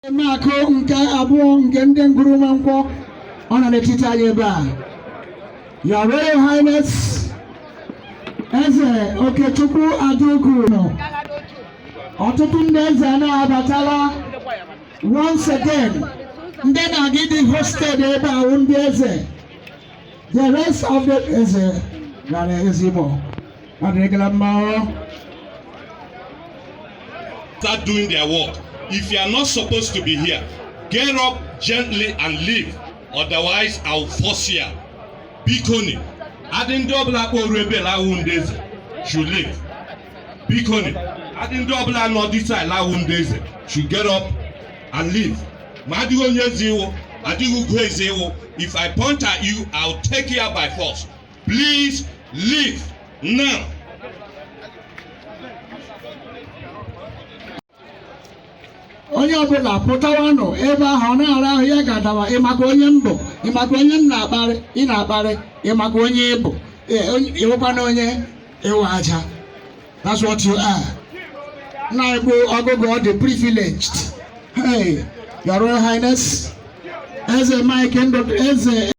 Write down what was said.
Emeakụ nke abụọ nke ndị Nguru Nwankwọ ọ nọ n'etiti anyị ebe a. Your Royal Highness Eze Okechukwu Adaukwu nọ. Ọtụtụ ndị eze na-abatala. Once again, ndị na-aga ịdị hosted ebe a wụ ndị eze. The rest of the eze gara ezigbo adịrịgala mma ọ. Start doing their work. If you are not supposed to be here, get up gently and leave. Otherwise, I'll force you out. Bikoni, adị ndị ọbụla kpọrọ ebe lawụ ndị eze should leave. Bikoni, adị ndị ọbụla nọ this side lawụ ndị eze should get up and leave. Ma adịghị onye eze iwu, adịghị ugwu eze iwu. If I point at you, I'll take you out by force. Please leave now. Onye ọbụla pụtawanụ ebe ahụ ọ na-ara ahụ ya ga-adawa. Ịmakwa onye m bụ, ịmakwa onye m na-akparị, ị na-akparị, ịmakwa onye ị bụ, ịwụkwana onye ịwụ aja. That's what you are. Nna anyị bụ ọgụgụ ọ dị privileged. Hey, Your Royal Highness Eze Mike Ndụ Eze.